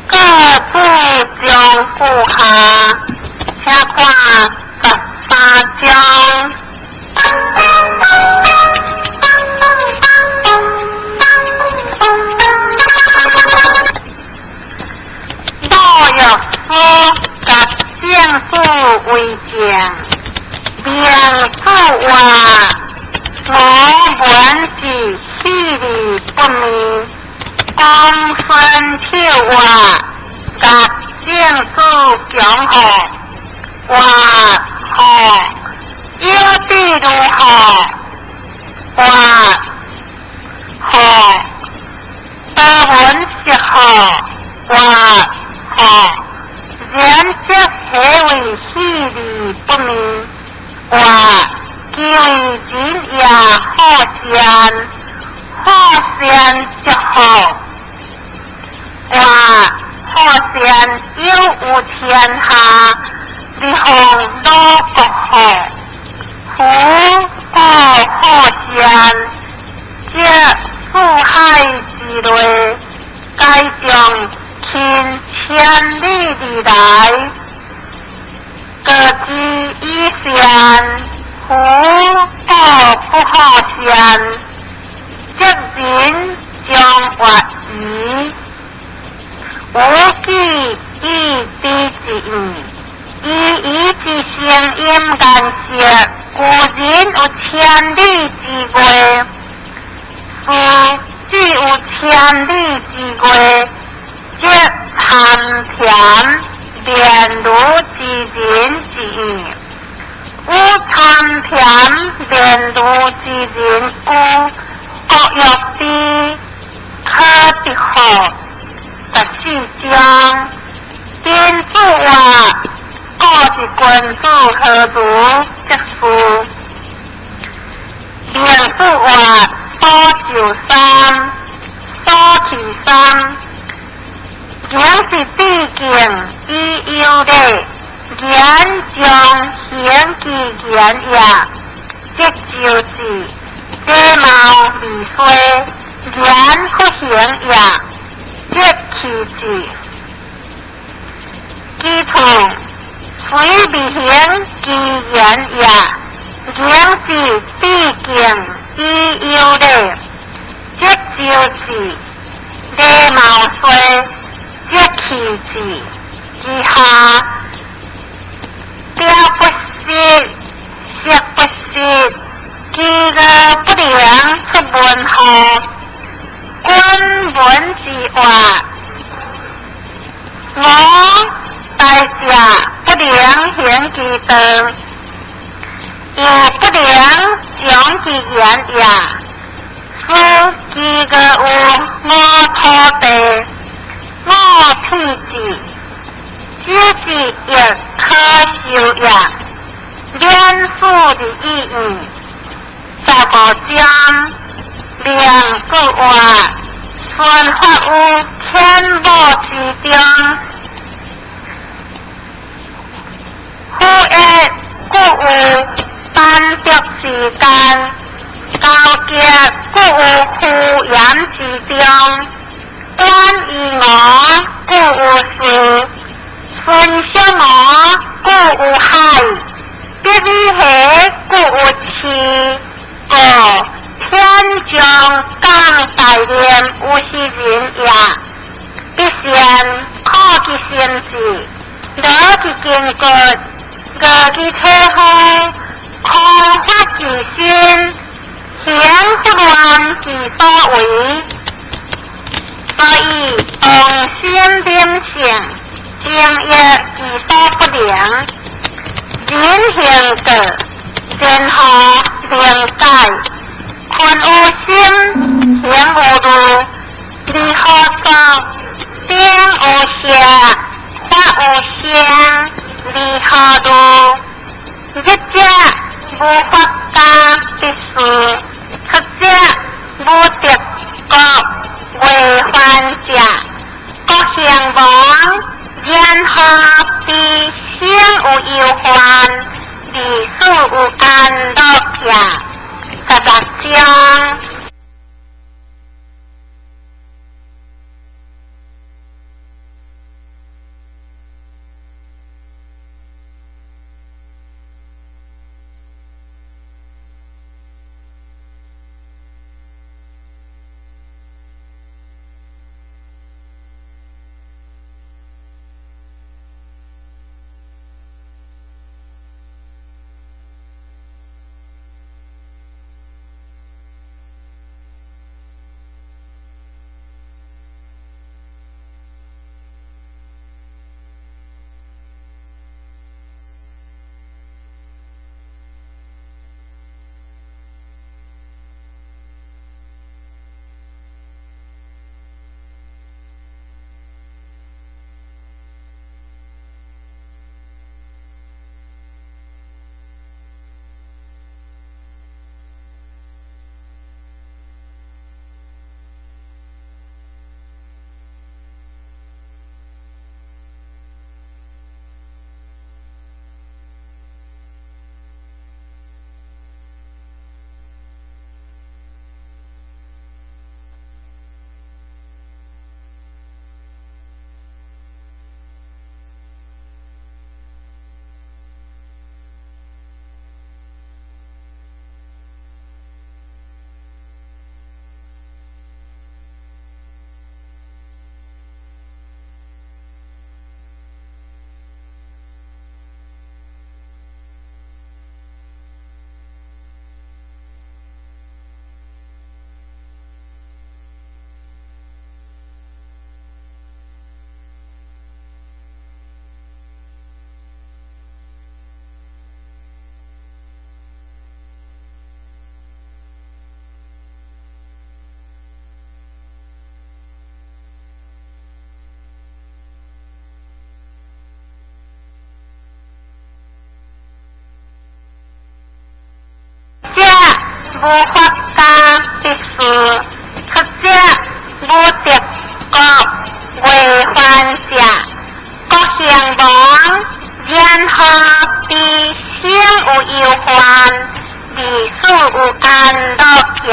各注将句下，请看13章。老药师甲政府为证，明主话，我文字细腻不明，公孙丑话，甲政府讲好，话好，有比如好，话好，德文是好，话好，然则何为细腻不明？话其为人也好善，好善则好。话好善有有天下，日奉鲁国好，夫故好善，则四海之内，皆将倾千里而来，各之以善。夫故不好善，则人将活矣。吾既以知之义，以伊之声音颜色，故人有千里之外，是只有千里之外，则参田便如之人之义。有参田便如之人有国欲之可得好。14章，宾主话，故是君子何如则事。明主话，所就三，所去三，言是毕竟以有礼，言将行其言也，这就是这貌未衰，言不行也。这气质，基础虽未行其言也，言是毕竟以有礼，这就是礼貌衰，这气质之下，表不实，色不实，饥饿不良出门户。君闻之话，我大者不能行其道，又不能讲其言也。是饥饿有五土地，五体质，只是亦可受也。免死的意义，15章。明主话，孙发于天母之中，夫一故有班竹之间，高洁故有敷衍之中，关于我故有事，孙小我故有海，别离河故有池，故天将降大任于斯人也，必先苦其心志，劳其筋骨，饿其体肤，空乏其身，行不乱其所为。所以动心忍性，正业其所不能。人行道，前后灵解。困有心，行有路，离何作？顶有色，发有声，离何路？入者无法家之事，出者无得国为患者，国兴亡，然后知生有忧患，而死有安乐也。16章。無法家必士，出者無敵國違犯者，國興亡，然後知生有憂患，而死有安樂也。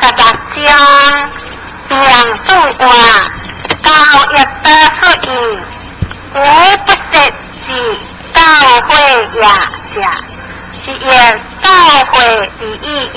16章，孟子話：教育得出矣，無不適之教誨也者，是曰教誨之意義。